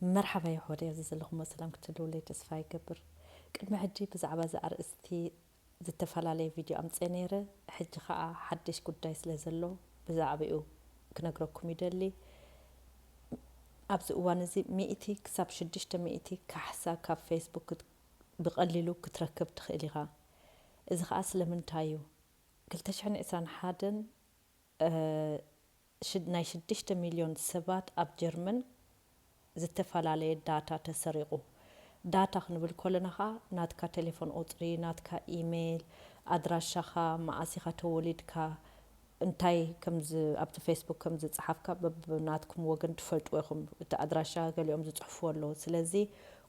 መርሓባ የሕዋተይ፣ ኣብዚ ዘለኹሞ ሰላም ክትህልውለይ ተስፋ ይገብር። ቅድሚ ሕጂ ብዛዕባ እዚ ኣርእስቲ ዝተፈላለየ ቪድዮ ኣምፅኤ ነይረ። ሕጂ ኸዓ ሓድሽ ጉዳይ ስለ ዘሎ ብዛዕባኡ ክነግረኩም ይደሊ። ኣብዚ እዋን እዚ ሚእቲ ክሳብ ሽዱሽተ ሚእቲ ካሕሳ ካብ ፌስቡክ ክት- ብቐሊሉ ክትረክብ ትኽእል ኢኻ። እዚ ኸዓ ስለምንታይ እዩ? ክልተ ሽሕን ዕስራን ሓደን ናይ ሽዱሽተ ሚልዮን ሰባት ኣብ ጀርመን ዝተፈላለየ ዳታ ተሰሪቑ። ዳታ ክንብል ከለና ኸዓ ናትካ ቴሌፎን ቁፅሪ፣ ናትካ ኢሜይል፣ ኣድራሻኻ፣ መዓስ ኢኻ ተወሊድካ፣ እንታይ ከምዚ ኣብቲ ፌስቡክ ከም ዝፀሓፍካ በብናትኩም ወገን ትፈልጥዎ ኢኹም። እቲ ኣድራሻ ገሊኦም ዝፅሕፍዎ ኣለዉ። ስለዚ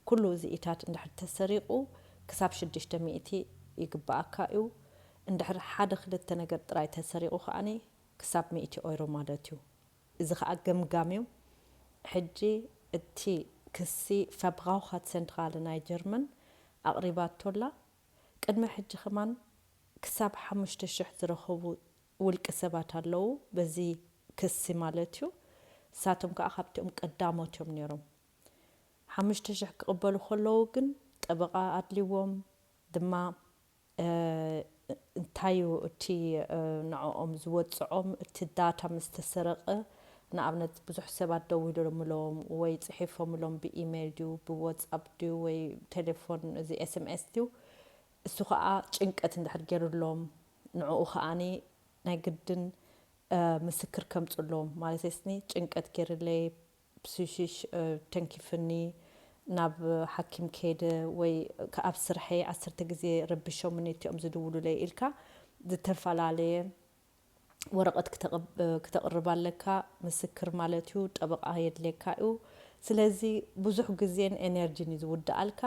ኩሉ እዚኢታት እንድሕር ተሰሪቑ ክሳብ ሽዱሽተ ሚእቲ ይግብኣካ እዩ። እንድሕር ሓደ ክልተ ነገር ጥራይ ተሰሪቑ ከዓኒ ክሳብ ሚእቲ ኦይሮ ማለት እዩ። እዚ ኸዓ ገምጋም እዩ። ሕጂ እቲ ክሲ ፈብራውኸር ሴንትራለ ናይ ጀርመን ኣቕሪባቶ ኣላ። ቅድሚ ሕጂ ከማን ክሳብ ሓሙሽተ ሽሕ ዝረኸቡ ውልቂ ሰባት ኣለዉ በዚ ክሲ ማለት እዩ። ንሳቶም ከዓ ካብቲኦም ቀዳሞት እዮም ነይሮም። ሓሙሽተ ሽሕ ክቕበሉ ከለዉ ግን ጠበቓ ኣድልዎም ድማ እንታይ እዩ እቲ ንዕኦም ዝወፅዖም? እቲ ዳታ ምስ ተሰረቐ ንኣብነት ብዙሕ ሰባት ደዊሎምሎም ወይ ፅሒፎምሎም ብኢሜይል ድዩ ብዋትስኣፕ ድዩ ወይ ቴሌፎን እዚ ኤስኤምኤስ ድዩ? እሱ ከዓ ጭንቀት እንድሕር ገይሩሎም ንዕኡ ከዓኒ ናይ ግድን ምስክር ከምፅሎም ማለት ስኒ ጭንቀት ገይርለይ ብስሽሽ ተንኪፍኒ ናብ ሓኪም ከይደ ወይ ኣብ ስርሐይ ዓሰርተ ግዜ ረቢሾምኒ እቲኦም ዝድውሉለይ ኢልካ ዝተፈላለየ ወረቐት ክተቕርብ ኣለካ። ምስክር ማለት እዩ ጠበቓ የድልየካ እዩ። ስለዚ ብዙሕ ግዜን ኤነርጂን እዩ ዝውድኣልካ።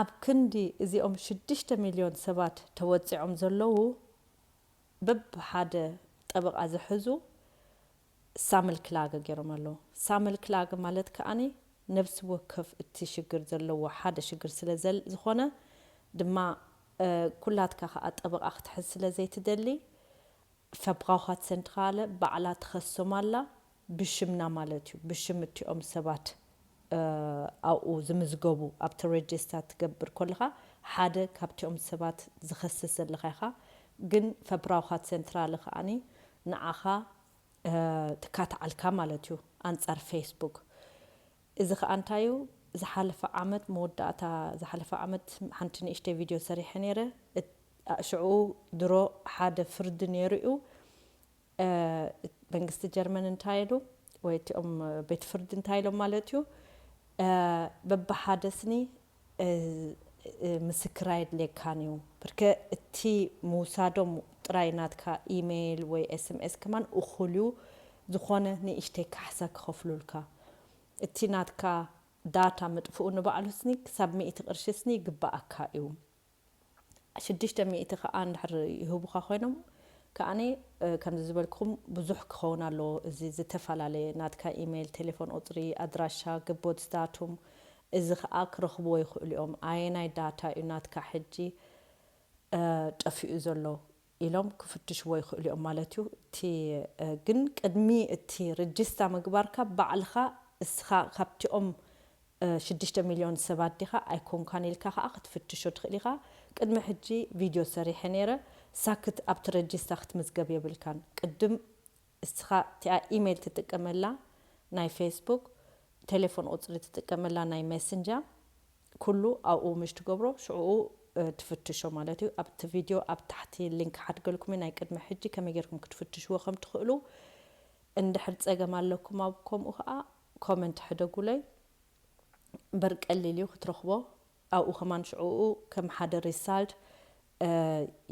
ኣብ ክንዲ እዚኦም ሽዱሽተ ሚልዮን ሰባት ተወፂዖም ዘለዉ በብሓደ ጠበቓ ዝሕዙ ሳምል ክላገ ገይሮም ኣለዉ። ሳምል ክላገ ማለት ከዓኒ ነብሲ ወከፍ እቲ ሽግር ዘለዎ ሓደ ሽግር ስለ ዘል ዝኾነ ድማ ኩላትካ ከዓ ጠበቓ ክትሕዝ ስለ ዘይትደሊ ፈብራውኸር ሴንትራለ ባዕላ ትኸሶም ኣላ። ብሽምና ማለት እዩ። ብሽም እቲኦም ሰባት ኣብኡ ዝምዝገቡ ኣብቲ ሬጅስታ ትገብር ከለኻ ሓደ ካብቲኦም ሰባት ዝኸስስ ዘለኻ ኢኻ። ግን ፈብራውኸር ሴንትራለ ከዓኒ ንዓኻ ትካትዓልካ ማለት እዩ ኣንጻር ፌስቡክ። እዚ ኸዓ እንታይ እዩ? ዝሓለፈ ዓመት መወዳእታ ዝሓለፈ ዓመት ሓንቲ ንእሽተይ ቪድዮ ሰሪሐ ነይረ። ሽዑ ድሮ ሓደ ፍርዲ ነይሩ እዩ። መንግስቲ ጀርመን እንታይ ኢሉ ወይ እቲኦም ቤት ፍርዲ እንታይ ኢሎም ማለት እዩ? በብሓደ ስኒ ምስክር ኣየድልየካን እዩ። ብርከ እቲ ምውሳዶም ጥራይ ናትካ ኢሜይል ወይ ኤስኤምኤስ ከማን እኹል እዩ። ዝኾነ ንእሽተይ ካሕሳ ክኸፍሉልካ። እቲ ናትካ ዳታ ምጥፍኡ ንባዕሉ ስኒ ክሳብ ሚእቲ ቅርሺ ስኒ ይግብኣካ እዩ። ሽዱሽተ ሚእቲ ከዓ እንድሕር ይህቡኻ ኮይኖም ከዓኒ ከምዚ ዝበልኩም ብዙሕ ክኸውን ኣለዎ። እዚ ዝተፈላለየ ናትካ ኢሜይል፣ ቴሌፎን ቁፅሪ፣ ኣድራሻ፣ ግቦት ስታቱም፣ እዚ ከዓ ክረኽብዎ ይኽእሉ እዮም። ኣየናይ ዳታ እዩ ናትካ ሕጂ ጠፊኡ ዘሎ ኢሎም ክፍትሽዎ ይኽእሉ እዮም ማለት እዩ። እቲ ግን ቅድሚ እቲ ርጅስታ ምግባርካ ባዕልኻ እስኻ ካብቲኦም ሽዱሽተ ሚልዮን ሰባት ዲኻ ኣይኮንካን ኢልካ ከዓ ክትፍትሾ ትኽእል ኢኻ። ቅድሚ ሕጂ ቪድዮ ሰሪሐ ነይረ። ሳክት ኣብቲ ረጅስታ ክትምዝገብ የብልካን። ቅድም እስኻ እቲኣ ኢሜይል ትጥቀመላ ናይ ፌስቡክ፣ ቴሌፎን ቁፅሪ ትጥቀመላ ናይ ሜስንጀር፣ ኩሉ ኣብኡ ምሽ ትገብሮ ሽዕኡ ትፍትሾ ማለት እዩ። ኣብቲ ቪድዮ ኣብ ታሕቲ ሊንክ ሓድገልኩም ናይ ቅድሚ ሕጂ ከመይ ጌርኩም ክትፍትሽዎ ከም ትኽእሉ። እንድሕር ፀገም ኣለኩም ኣብ ከምኡ ከዓ ኮመንት ሕደጉለይ። በር ቀሊል እዩ ክትረኽቦ። ኣብኡ ከማን ሽዕኡ ከም ሓደ ሪሳልት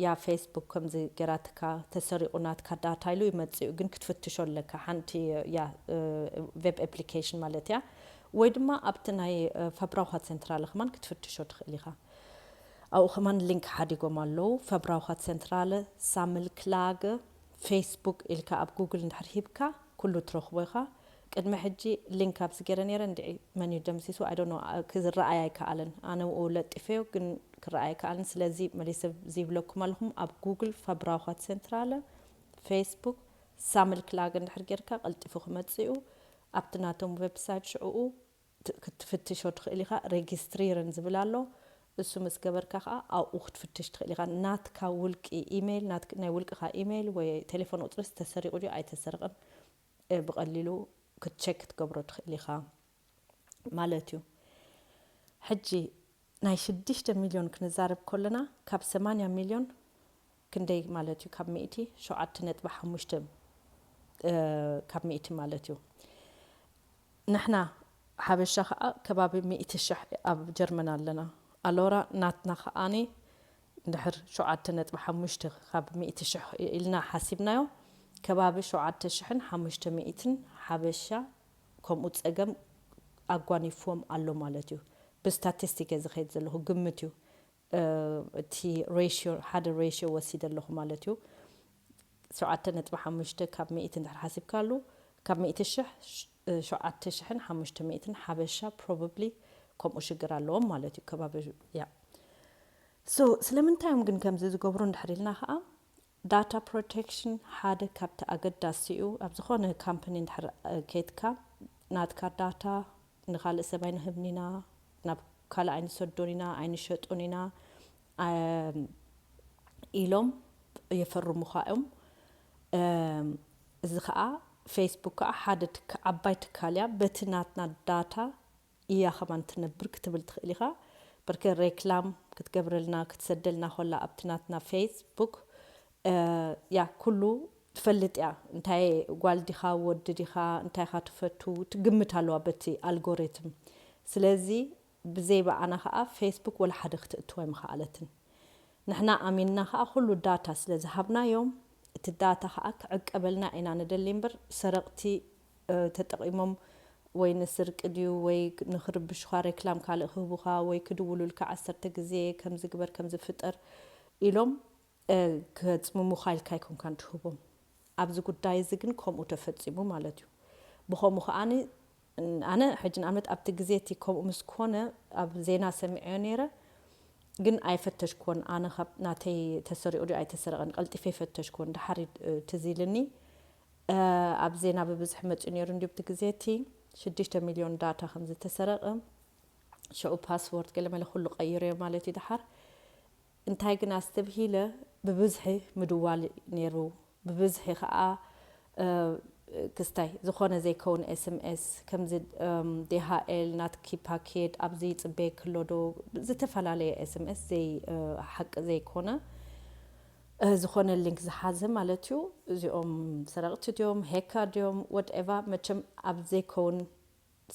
ያ ፌስቡክ ከምዚ ገራትካ ተሰሪቑ ናትካ ዳታ ኢሉ ይመጽእ እዩ፣ ግን ክትፍትሾ ኣለካ። ሓንቲ ያ ዌብ ኣፕሊኬሽን ማለት እያ፣ ወይ ድማ ኣብቲ ናይ ፈብራውኻ ሴንትራለ ከማን ክትፍትሾ ትኽእል ኢኻ። ኣብኡ ከማን ሊንክ ሓዲጎም ኣለዉ። ፈብራውኻ ሴንትራለ ሳምል ክላገ ፌስቡክ ኢልካ ኣብ ጉግል እንድሕር ሂብካ ኩሉ ትረኽቦ ኢኻ። ቅድሚ ሕጂ ሊንክ ኣብዚ ገይረ ነይረ እንድዒ መን እዩ ደምሲሱ? I don't know፣ ክዝረኣይ ኣይከኣለን። ኣነ ኣብኡ ለጢፈዮ ግን ክረኣይ ኣይከኣልን። ስለዚ መሊሰ ዝይብለኩም ኣለኹም ኣብ ጉግል ፈብራውኸት ሴንትራለ ፌስቡክ ሳምል ክላገ እንድሕር ጌርካ ቀልጢፉ ክመጽእ እዩ። ኣብቲ ናቶም ዌብሳይት ሽዕኡ ክትፍትሾ ትኽእል ኢኻ። ሬጊስትሪርን ዝብል ኣሎ። እሱ ምስ ገበርካ ከዓ ኣብኡ ክትፍትሽ ትኽእል ኢኻ። ናትካ ውልቂ ኢሜይል፣ ናይ ውልቅኻ ኢሜይል ወይ ቴሌፎን ቁፅሪ ተሰሪቑ ድዩ ኣይተሰርቕን ብቐሊሉ ክትቸክ ክትገብሮ ትኽእል ኢኻ ማለት እዩ። ሕጂ ናይ ሽዱሽተ ሚልዮን ክንዛረብ ከለና ካብ ሰማንያ ሚልዮን ክንደይ ማለት እዩ? ካብ ሚእቲ ሸውዓተ ነጥቢ ሓሙሽተ ካብ ሚእቲ ማለት እዩ። ንሕና ሓበሻ ከዓ ከባቢ ሚእቲ ሽሕ ኣብ ጀርመን ኣለና። ኣሎራ ናትና ከዓኒ እንድሕር ሸውዓተ ነጥቢ ሓሙሽተ ካብ ሚእቲ ሽሕ ኢልና ሓሲብናዮ፣ ከባቢ ሸውዓተ ሽሕን ሓሙሽተ ሚእትን ሓበሻ ከምኡ ፀገም ኣጓኒፍዎም ኣሎ ማለት እዩ። ብስታቲስቲክ እየ ዝኸይድ ዘለኹ፣ ግምት እዩ። እቲ ሬሽዮ፣ ሓደ ሬሽዮ ወሲደ ኣለኹ ማለት እዩ። ሸውዓተ ነጥቢ ሓሙሽተ ካብ ሚእቲ እንድሕር ሓሲብካሉ፣ ካብ ሚእቲ ሽሕ ሸውዓተ ሽሕን ሓሙሽተ ሚእትን ሓበሻ ፕሮባብሊ ከምኡ ሽግር ኣለዎም ማለት እዩ። ከባቢ ያ ሶ ስለምንታይ እዮም ግን ከምዚ ዝገብሩ እንድሕር ኢልና ከዓ ዳታ ፕሮቴክሽን ሓደ ካብቲ ኣገዳሲ እዩ። ኣብ ዝኾነ ካምፓኒ እንድሕር ከይትካ ናትካ ዳታ ንኻልእ ሰብ ኣይንህብን ኢና፣ ናብ ካልእ ኣይንሰዶን ኢና፣ ኣይንሸጦን ኢና ኢሎም የፈርሙኻ እዮም። እዚ ከዓ ፌስቡክ ከዓ ሓደ ዓባይ ትካል እያ። በቲ ናትና ዳታ እያ ከማን ትነብር ክትብል ትኽእል ኢኻ። በርከ ሬክላም ክትገብረልና ክትሰደልና ኮላ ኣብቲ ናትና ፌስቡክ ያ ኩሉ ትፈልጥ እያ። እንታይ ጓል ዲኻ ወዲ ዲኻ እንታይ ኻ ትፈቱ ትግምት ኣለዋ በቲ ኣልጎሪትም። ስለዚ ብዘይ ብኣና ኸዓ ፌስቡክ ወላ ሓደ ክትእትወ ኣይምኸኣለትን። ንሕና ኣሚንና ኸዓ ኩሉ ዳታ ስለ ዝሃብናዮም እቲ ዳታ ኸዓ ክዕቀበልና ኢና ንደሊ እምበር ሰረቕቲ ተጠቒሞም ወይ ንስርቂ ድዩ ወይ ንኽርብሹኻ ሬክላም ካልእ ክህቡኻ ወይ ክድውሉልካ ዓሰርተ ግዜ ከምዚ ግበር ከምዚ ፍጠር ኢሎም ከጽምሙኻ ኢልካ ኣይኮንካን ትህቦም። ኣብዚ ጉዳይ እዚ ግን ከምኡ ተፈጺሙ ማለት እዩ። ብኸምኡ ከዓኒ ኣነ ሕጂ ንኣብነት ኣብቲ ግዜ እቲ ከምኡ ምስ ኮነ ኣብ ዜና ሰሚዐዮ ነይረ፣ ግን ኣይፈተሽኩዎን። ኣነ ካብ ናተይ ተሰሪቑ ድዩ ኣይተሰረቐን ቀልጢፈ ኣይፈተሽኩዎን። ደሓር ትዝ ኢልኒ ኣብ ዜና ብብዝሒ መፂኡ ነይሩ እንድዩ ኣብቲ ግዜ እቲ ሽዱሽተ ሚልዮን ዳታ ከም ዝተሰረቐ ሽዑ ፓስወርድ ገለ መለ ኩሉ ቀይረዮ ማለት እዩ። ደሓር እንታይ ግን ኣስተብሂለ ብብዝሒ ምድዋል ነይሩ። ብብዝሒ ከዓ ክስታይ ዝኾነ ዘይከውን ኤስምኤስ ከምዚ ዲሃኤል ናትኪ ፓኬት ኣብዚ ይፅበየኪ ኣሎ ዶ ዝተፈላለየ ኤስምኤስ ዘይሓቂ ዘይኮነ ዝኾነ ሊንክ ዝሓዘ ማለት እዩ። እዚኦም ሰረቕቲ ድዮም ሄካ ድዮም ወድኤቫ መቸም ኣብ ዘይከውን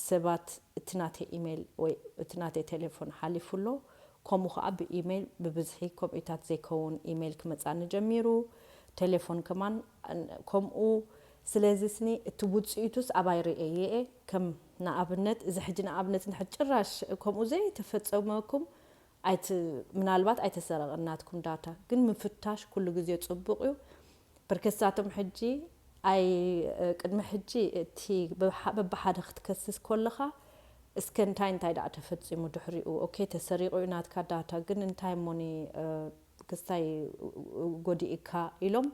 ሰባት እቲ ናተይ ኢሜይል ወይ እቲ ናተይ ቴሌፎን ሓሊፉ ኣሎ። ከምኡ ከዓ ብኢሜይል ብብዝሒ ከምኡታት ዘይከውን ኢሜይል ክመፃኒ ጀሚሩ። ቴሌፎን ከማን ከምኡ። ስለዚ ስኒ እቲ ውፅኢቱስ ኣባይ ርእየ እየ። ከም ንኣብነት እዚ ሕጂ ንኣብነት ንሕድ ጭራሽ ከምኡ ዘይተፈፀመኩም ኣይት ምናልባት ኣይተሰረቐን ናትኩም ዳታ ግን ምፍታሽ ኩሉ ግዜ ፅቡቕ እዩ። በርከሳቶም ሕጂ ኣይ ቅድሚ ሕጂ እቲ በብሓደ ክትከስስ ኮለኻ እስከ እንታይ እንታይ ደኣ ተፈጺሙ ድሕሪኡ ኦኬ ተሰሪቑ እዩ ናትካ ዳታ ግን እንታይ እሞኒ ክስታይ ጎዲእካ ኢሎም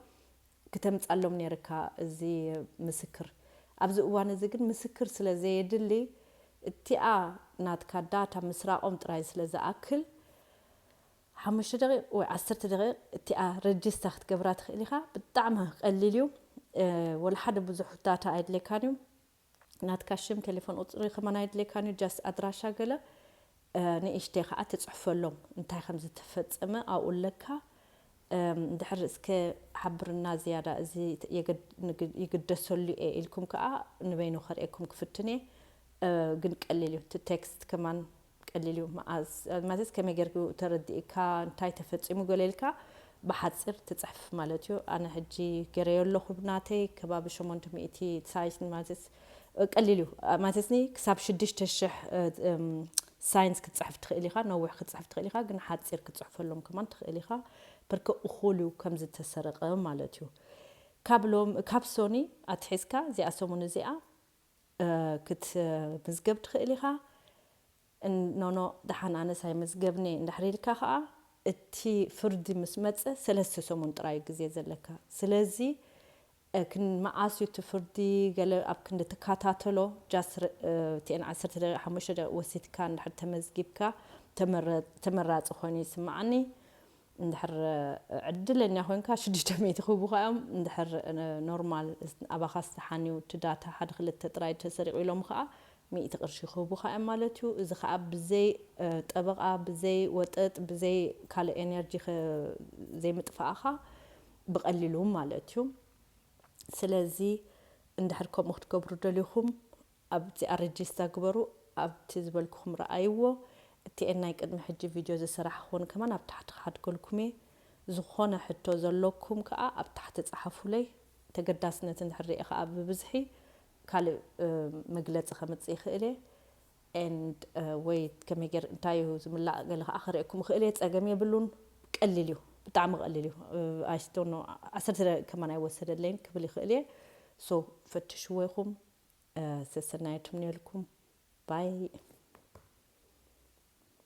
ክተምጻሎም ነይርካ እዚ ምስክር። ኣብዚ እዋን እዚ ግን ምስክር ስለ ዘየድሊ እቲኣ ናትካ ዳታ ምስራቖም ጥራይ ስለ ዝኣክል ሓሙሽተ ደቂቕ ወይ ዓሰርተ ደቂቕ እቲኣ ረጅስታ ክትገብራ ትኽእል ኢኻ። ብጣዕሚ ቀሊል እዩ። ወላ ሓደ ብዙሕ ዳታ ኣይድሌካን እዩ። ናትካ ሽም ቴሌፎን ቁፅሪ ከማን ኣይድሌካን እዩ። ጃስት ኣድራሻ ገለ ንእሽተይ ከዓ ትፅሕፈሎም እንታይ ከም ዝተፈፀመ ኣብኡ ኣለካ። እንድሕር እስከ ሓብርና ዝያዳ እዚ ይግደሰሉ እየ ኢልኩም ከዓ ንበይኑ ከርእየኩም ክፍትን እየ። ግን ቀሊል እዩ እቲ ቴክስት ከማን ቀሊል እዩ። መዓዝ ማለት ከመይ ጌርኩ ተረዲእካ እንታይ ተፈጺሙ ገለ ኢልካ ብሓጺር ትጽሕፍ ማለት እዩ። ኣነ ሕጂ ገረዮ ኣለኹ ብናተይ ከባቢ ሸሞንተ ሚእቲ ሳይን ማለት ቀሊል እዩ። ማለትኒ ክሳብ ሽዱሽተ ሽሕ ሳይንስ ክትጽሕፍ ትኽእል ኢኻ፣ ነዊሕ ክትጽሕፍ ትኽእል ኢኻ፣ ግን ሓጺር ክትጽሕፈሎም ከማን ትኽእል ኢኻ። ብርክ እኹል እዩ ከም ዝተሰረቐ ማለት እዩ። ካብ ሎም ካብ ሶኒ ኣትሒዝካ እዚኣ ሰሙን እዚኣ ክትምዝገብ ትኽእል ኢኻ። ኖኖ ደሓን ኣነስ ኣይምዝገብን እየ እንድሕር ኢልካ ኸዓ እቲ ፍርዲ ምስ መፀ ሰለስተ ሰሙን ጥራይ ግዜ ዘለካ። ስለዚ ክን መዓስ እዩ እቲ ፍርዲ ገለ ኣብ ክንዲ ትከታተሎ just ቲኤን ዓሰርተ ደቂቃ ሓሙሽተ ደቂቃ ወሲድካ እንድሕር ተመዝጊብካ ተመራፂ ኮይኑ ይስምዓኒ። እንድሕር ዕድለኛ ኮይንካ ሽዱሽተ ሚእቲ ክህቡኻ እዮም። እንድሕር ኖርማል ኣባኻ ዝተሓንዩ እቲ ዳታ ሓደ ክልተ ጥራይ ተሰሪቑ ኢሎም ከዓ ሚእቲ ቅርሺ ክህቡኻ እዮም ማለት እዩ። እዚ ከዓ ብዘይ ጠበቓ፣ ብዘይ ወጠጥ፣ ብዘይ ካልእ ኤነርጂ ዘይምጥፋእኻ ብቐሊሉ ማለት እዩ። ስለዚ እንድሕር ከምኡ ክትገብሩ ደሊኹም ኣብዚኣ ሬጅስታ ግበሩ። ኣብቲ ዝበልኩኹም ረኣይዎ። እቲ ናይ ቅድሚ ሕጂ ቪድዮ ዝሰራሕኹን ከማን ኣብ ታሕቲ ክሓድገልኩም እየ። ዝኾነ ሕቶ ዘለኩም ከዓ ኣብ ታሕቲ ጸሓፉለይ። ተገዳስነት እንድሕር ሪኤ ከዓ ብብዝሒ ካልእ መግለፂ ከምፅእ ይኽእል እየ። And ወይ ከመይ ገይር እንታይ እዩ ዝምላእ ገለ ከዓ ክርእየኩም ይኽእል እየ። ፀገም የብሉን። ቀሊል እዩ፣ ብጣዕሚ ቀሊል እዩ። I don't know፣ ዓሰርተ ደቂቃ ከማን ኣይወሰደለይን ክብል ይኽእል እየ። So ፈትሽዎ ኢኹም። ሰሰናዩ ትምነየልኩም። ባይ።